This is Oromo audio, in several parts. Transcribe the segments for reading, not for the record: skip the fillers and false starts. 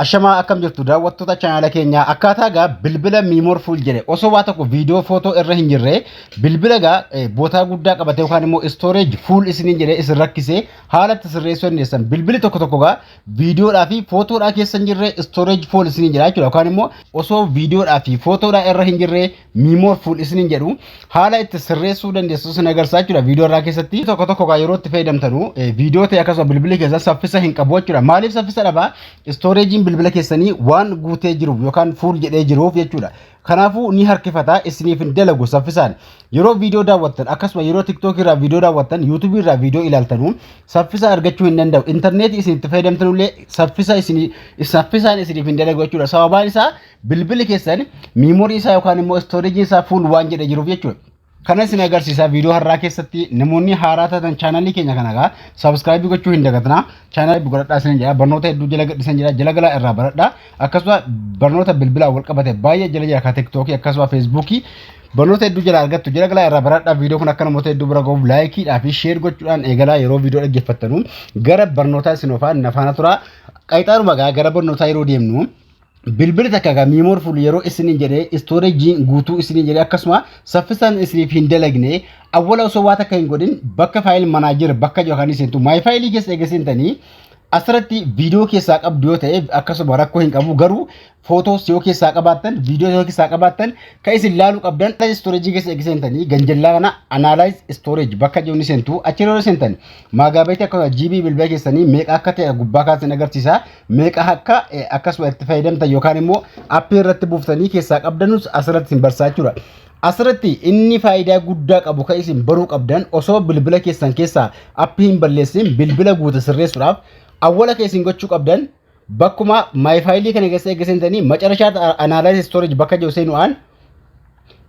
Ashamaa, akkam jirtu daawwattoota chaanaala keenyaa? Akkaataa gaa bilbila memory full jedhe, osoo waa tokko viidiyoo, footoo irra hin jirre, bilbila gaa bootaa guddaa qabate yookaan immoo storage full isiniin jedhee isin rakkisee haala itti sirreessuu dandeessan. Bilbili tokko tokko gaa viidiyoodhaa fi footoodhaa keessa hin jirre storage full isiniin jedha jechuudha, yookaan immoo osoo viidiyoodhaa fi footoodhaa irra hin jirre memory full isiniin jedhu haala itti sirreessuu dandeessu isin agarsiisa jechuudha viidiyoo irraa keessatti. Tokko tokko gaa yeroo itti fayyadamtanu viidiyoo ta'e akkasuma bilbilli keessa saffisa hin qabu jechuudha. Maaliif saffisa dhabaa? Storageiin bilbila keessanii waan guutee jiruuf yookaan full jedhee jiruuf jechuudha. Kanaafuu ni harkifata, isiniif hin dalagu saffisaan. Yeroo viidiyoo daawwattan, akkasuma yeroo TikTok irraa viidiyoo daawwattan, YouTube irraa viidiyoo ilaaltanu saffisa argachuu hin danda'u. Intarneetii isin itti fayyadamtanullee saffisa isinii saffisaan isiniif hin dalagu jechuudha. Sababaan isaa bilbilli keessan memory isaa yookaan immoo storageiin isaa full waan jedhee jiruuf jechuudha. Kana isin agarsiisa viidiyoo har'aa keessatti. Namoonni haaraa taatan chaanalii keenya kana gaa subscribe gochuu hin dagatinaa. Chaanalii godhadhaa isin jedha. Barnoota hedduu jala gadhiisan jira. Jala galaa irraa baradhaa. Akkasuma barnoota bilbilaan wal qabate baay'ee jala jira, kan TikTokii akkasuma Facebookii. Barnoota hedduu jala argattu, jala galaa irraa baradhaa. Viidiyoo kun akka namoota hedduu bira gahuuf likeiidhaa fi share gochuudhaan eegalaa. Yeroo viidiyoo dhaggeeffattanu gara barnootaa isin oofaa nafaana tura. Qayxaanuma gaa gara barnootaa yeroo deemnu, bilbili takka gaa memory full yeroo isiniin jedhee, storageiin guutuu isiniin jedhee, akkasuma saffisaan isiniif hin dalagne, awwala osoo waa takka hin godhin bakka file manager bakka jiru kan seentu. My file keessa eega seentanii, asirratti viidiyoo keessaa qabdu yoo ta'e akkasuma rakkoo hin qabu. Garuu footoos yoo keessaa qabaattan, viidiyoo yoo keessaa qabaattan, kan isin laaluu qabdan storage keessa eega seentanii ganjallaa kana analyze storage bakka jiru ni seentu. Achi yeroo seentan megabyte akkasuma GB bilbila keessanii meeqa akka ta'e gubbaa kaasan agarsiisa. Meeqa akka akkasuma itti fayyadamtan yookaan immoo appii irratti buuftanii keessaa qabdanus asirratti isin barsiisa jechuudha. Asirratti inni faayidaa guddaa qabu kan isin baruu qabdan, osoo bilbila keessan keessaa appii hin balleessin bilbila guute sirreessuudhaaf awwala kan isin gochuu qabdan, bakkuma my file kana keessa eega seentanii macarashaa analyze storage bakka jiru seenuudhaan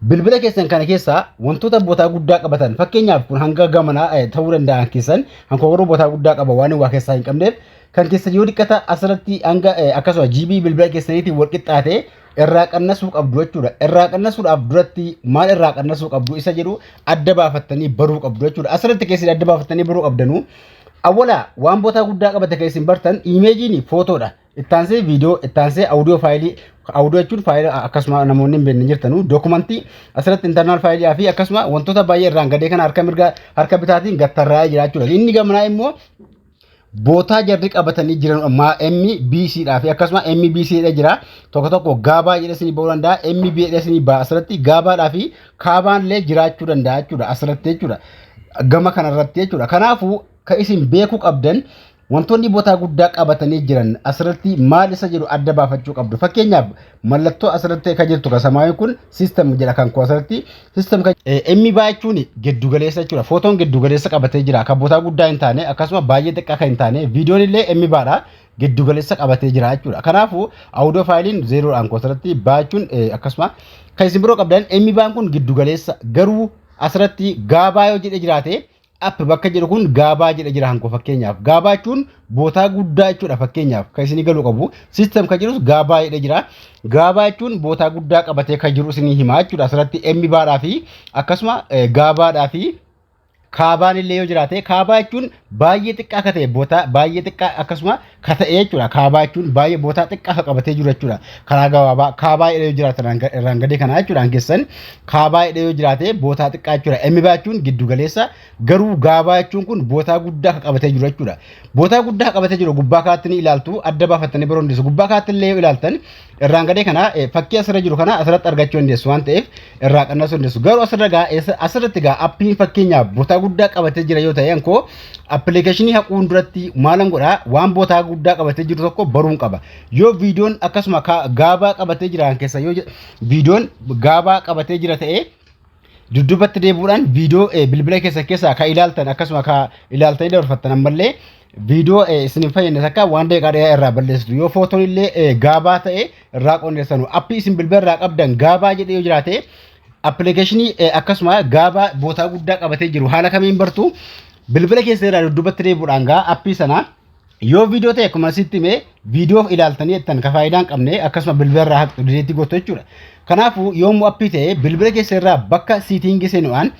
bilbila keessan kana keessaa wantoota bootaa guddaa qabatan, fakkeenyaaf kun hanga gamanaa ta'uu danda'an keessan hankoo garuu bootaa guddaa qaba waan waa keessaa hin qabneef, kan keessa yoo dhiqqata asirratti hanga akkasuma GB bilbila keessaniitiin wal qixxaate irraa qannasuu qabdu jechuudha. Irraa qannasuudhaaf duratti maal irraa qannasuu qabdu isa jedhu adda baafattanii baruu qabdu jechuudha. Asirratti keessatti adda baafattanii baruu qabdanuu, awwala waan bootaa guddaa qabate kan isin bartan imageiin footoodha. Ittaansee viidiyoo, ittaansee audio file. Audio jechuun faayilii akkasuma namoonni hin beekne jirtanu, dookumantii asirratti internal file fi akkasuma wantoota baay'ee irraan gadee kana harka mirgaa harka bitaatiin gattarraa'ee jira jechuudha. Inni gamanaa immoo bootaa jarri qabatanii jiran MBC dhaa fi akkasuma MBC dha jira. Tokko tokko gaabaa jedhee isinii ba'uu danda'a. MB jedhee isinii ba'a asirratti. Gaabaadhaa fi kaabaan illee jiraachuu danda'a jechuudha asirratti jechuudha. Gama kanarratti jechuudha. Kanaafuu kan isin beekuu qabdan, wantoonni bootaa guddaa qabatanii jiran asirratti maal isa jedhu adda baafachuu qabdu. Fakkeenyaaf mallattoo asirratti kan jirtu kan samaayin kun system jedha, kan koo asirratti system kan MB jechuun giddugaleessa jechuudha. Footoon giddugaleessa qabatee jira. Kan bootaa guddaa hin taane, akkasuma baay'ee xiqqaa kan hin taane, viidiyoon illee MB dha. Giddugaleessa qabatee jira jechuudha. Kanaafuu audio fileiin zeroodhaan koo asirratti baachuun akkasuma kan isin biroo qabdan MB'n kun giddugaleessa, garuu asirratti gaabaa yoo jedhee jiraate, app bakka jedhu kun gaabaa jedha jira hankoo. Fakkeenyaaf gaabaa jechuun bootaa guddaa jechuudha. Fakkeenyaaf kan isinii galuu qabu, system kan jedhus gaabaa jedhee jira. Gaabaa jechuun bootaa guddaa qabatee kan jiru isinii himaa jechuudha. Asirratti MBdhaa fi akkasuma gaabaadhaa fi kaabaan illee yoo jiraate, kaabaa jechuun baay'ee xiqqaa akka ta'e, bootaa baay'ee xiqqaa akkasuma ka ta'e jechuudha. Kaabaa jechuun baay'ee bootaa xiqqaa ka qabatee jiru jechuudha. Karaa gabaabaa kaabaa jedhee yoo jiraate, irraan gadee kanaa jechuudha. Keessan kaabaa jedhee yoo jiraate bootaa xiqqaa jechuudha. MB jechuun giddu galeessa, garuu gaabaa jechuun kun bootaa guddaa ka qabatee jiru jechuudha. Bootaa guddaa ka qabatee jiru gubbaa kaatti ni ilaaltu, adda baafattanii biroo dandeessu. Gubbaa kaatti illee yoo ilaaltan irraan gadee kana fakkii asirra jiru kana asirratti argachuu dandeessu waan ta'eef irraa qannasuu dandeessu. Garuu asirra gaa asirratti gaa appiin fakkeenyaaf bootaa guddaa qabatee jira yoo ta'e, ankoo appilikeeshinii haquun duratti maalan godhaa? Waan bootaa guddaa qabatee jiru tokko baruun qaba. Yoo viidiyoon akkasuma gaabaa qabatee jira keessa, yoo viidiyoon gaabaa qabatee jira ta'e, dudduubatti deebi'uudhaan viidiyoo bilbila keessa keessaa ka ilaaltan akkasuma ka ilaaltanii dabarfattan, ammallee viidiyoo isin hin fayyadne takka waan daqiiqaa dheeraa irraa balleessitu. Yoo footoon illee gaabaa ta'e irraa qondeessanu. Appii isin bilbila irraa qabdan gaabaa jedhee yoo jiraate, appilikeeshinii akkasuma gaabaa bootaa guddaa qabatee jiru haala kamiin bartu? Bilbila keessa irraa dudduubatti deebi'uudhaan gaa appii sana yoo viidiyoo ta'e, akkuma asitti hime, viidiyoo ilaaltanii jettan ka faayidaa hin qabne akkasuma bilbila irraa haqxu, delete gootu jechuudha. Kanaafuu yoomuu appii ta'e bilbila keessa irraa bakka setting seenuudhaan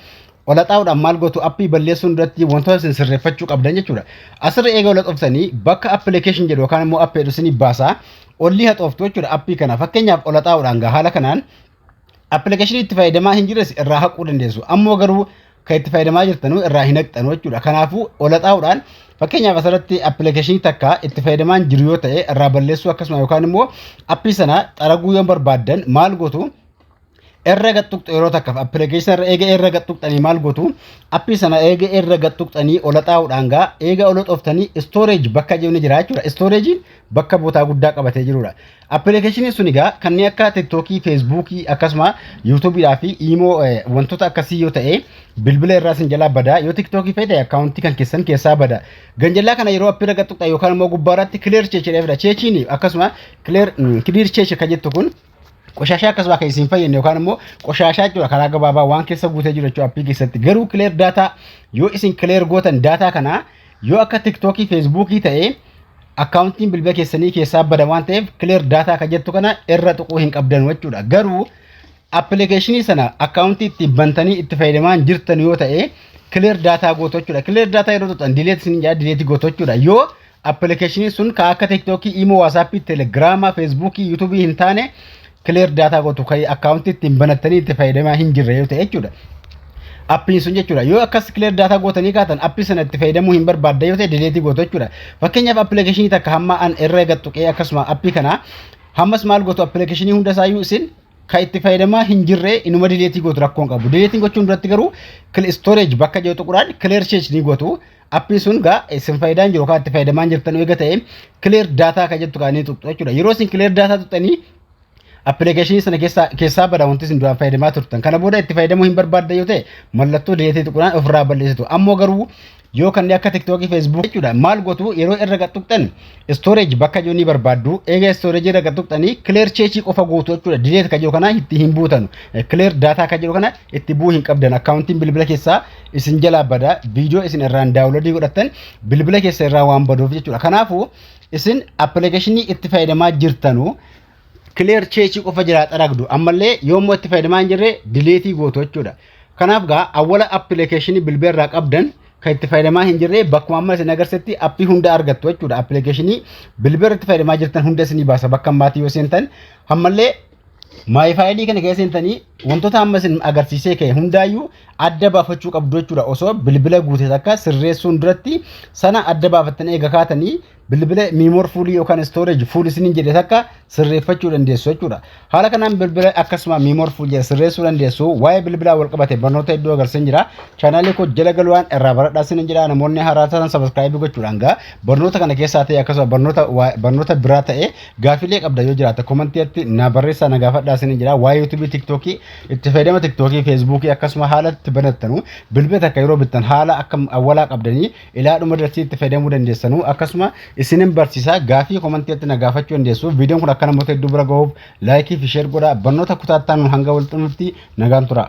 ola xaa'uudhaan maal gootu? Appii balleessuun duratti wantoota isin sirreeffachuu qabdan jechuudha. Asirra eega ola xoftanii bakka application jedhu yookaan immoo appii jedhu isinii baasaa. Olli haxooftu jechuudha appii kana. Fakkeenyaaf, ola xaa'uudhaan gaa haala kanaan appilikeeshinii itti fayyadamaa hin jirres irraa haquu dandeessu. Ammoo garuu kan itti fayyadamaa jirtanuu irraa hin haqxanu jechuudha. Kanaafuu ola xaa'uudhaan, fakkeenyaaf, asirratti appilikeeshinii takka itti fayyadamaa hin jiru yoo ta'e irraa balleessuu akkasuma yookaan immoo appii sana xaraguu yoo barbaaddan maal gootu? Irra gad tuqxu yeroo takkaaf appilikeeshinii irra. Eega irra gad tuqxanii maal gootu? Appii sana eega irra gad tuqxanii ola xaa'uudhaan gaa eega ola xooftanii storage bakka jiru ni jira jechuudha. Storageiin bakka bootaa guddaa qabatee jirudha. Appilikeeshiniin sun egaa kanneen akka TikTokii, Facebookii, akkasuma YouTubeiidhaa fi imo, wantoota akkasii yoo ta'e bilbila irraa isin jalaa bada. Yoo TikTokii fayyade akkaawuntii kan keessan keessaa bada. Ganjallaa kana yeroo appii irra gad tuqxan yookaan immoo gubbaa irratti clear cache jedhee fida. Cacheiin akkasuma clear cache kan jettu kun qoshaashaa akkasuma kan isin fayyadne yookaan immoo qoshaashaa jechuudha, karaa gabaabaa waan keessa guutee jiru jechuudha appii keessatti. Garuu clear data yoo isin clear gootan, data kana yoo akka TikTokii, Facebookii ta'e akkaawuntiin bilbila keessanii keessaa bada waan ta'eef clear data kan jettu kana irra tuquu hin qabdan jechuudha. Garuu appilikeeshinii sana akkaawuntii itti bantanii itti fayyadamaa jirtan yoo ta'e clear data gootu jechuudha. Clear data yeroo tuqxan delete isin jedha, delete gootu jechuudha. Yoo appilikeeshiniin sun kan akka TikTokii, imo, WhatsAppii, Telegramaa, Facebookii, YouTubeii hin taane clear data gootu, kan akkaawuntii ittiin banattanii itti fayyadamaa hin jirre yoo ta'e jechuudha. Appiin sun jechuudha. Yoo akkas clear data gootanii kaatan, appii sana itti fayyadamuu hin barbaadda yoo ta'e delete gootu jechuudha. Fakkeenyaaf, appilikeeshinii takka hamma an irra gad tuqee akkasuma appii kana hammas maal gootu? Appilikeeshinii hunda isaayyuu isin kan itti fayyadamaa hin jirre inuma delete gootu, rakkoon qabu. Deleteiin gochuun duratti garuu storage bakka jiru tuquudhaan clear cache ni gootu. Appiin sun gaa isin fayyadaan jiru kan itti fayyadamaa hin jirtan eega ta'e clear data kan jettu kaanii tuqxu jechuudha. Yeroo isin clear data tuqxanii appilikeeshinii sana keessaa bada wanti isin duraan fayyadamaa turtan. Kana booda itti fayyadamuu hin barbaadda yoo ta'e mallattoo delete tuquudhaan ofirraa balleessitu. Ammoo garuu yoo kanneen akka TikTokii, Facebookii jechuudha, maal gootu? Yeroo irra gad tuqxan storage bakka jiru ni barbaaddu. Eega storage irra gad tuqxanii clear cache qofa gootu jechuudha. Delete kan jiru kana itti hin buutanu. Clear data kan jiru kana itti bu'uu hin qabdan. Akkaawuntiin bilbila keessaa isin jalaa bada, viidiyoo isin irraan download godhattan bilbila keessa irraa waan baduuf jechuudha. Kanaafuu isin appilikeeshinii itti fayyadamaa jirtanu clear cache qofa jira xaragdu. Ammallee yoommoo itti fayyadamaa hin jirre delete gootu jechuudha. Kanaaf gaa awwala appilikeeshinii bilbila irraa qabdan kan itti fayyadamaa hin jirre bakkuma amma isin agarsiisetti appii hunda argattu jechuudha. Appilikeeshinii bilbila irratti fayyadamaa jirtan hunda isinii baasa bakka ammaatii yoo seentan. Ammallee my file kana keessa seentanii wantoota amma isin agarsiisee ka'e hundaayyuu adda baafachuu qabdu jechuudha. Osoo bilbila guute takka sirreessuun duratti sana adda baafattanii eega kaatanii bilbila memory full yookaan storage full isiniin jedhe takka sirreeffachuu dandeessu jechuudha. Haala kanaan bilbila akkasuma memory full jedhe sirreessuu dandeessu. Waa'ee bilbilaa wal qabate barnoota hedduu agarsiisan jira. Chaanaalii koo jala galuudhaan irraa baradhaa isiniin jira. Namoonni haaraa ta'an subscribe gochuudhaan gaa barnoota kana keessaa ta'e akkasuma barnoota biraa ta'e gaafilee qabda yoo jiraate commentiitti na barreessaa, na gaafadhaa isiniin jira. Waa'ee YouTubeii, TikTokii, itti fayyadama TikTokii, Facebookii, akkasuma haala itti banattanu, bilbila takka yeroo bittan haala akka awwalaa qabdanii ilaa dhuma irratti itti fayyadamuu dandeessanu akkasuma isinin barsiisaa. Gaafii commentiitti na gaafachuu dandeessu. Viidiyoon kun akka namoota hedduu bira gahuuf like fi share godhaa. Barnoota kutaattaan hanga wal xumurutti nagaan tura.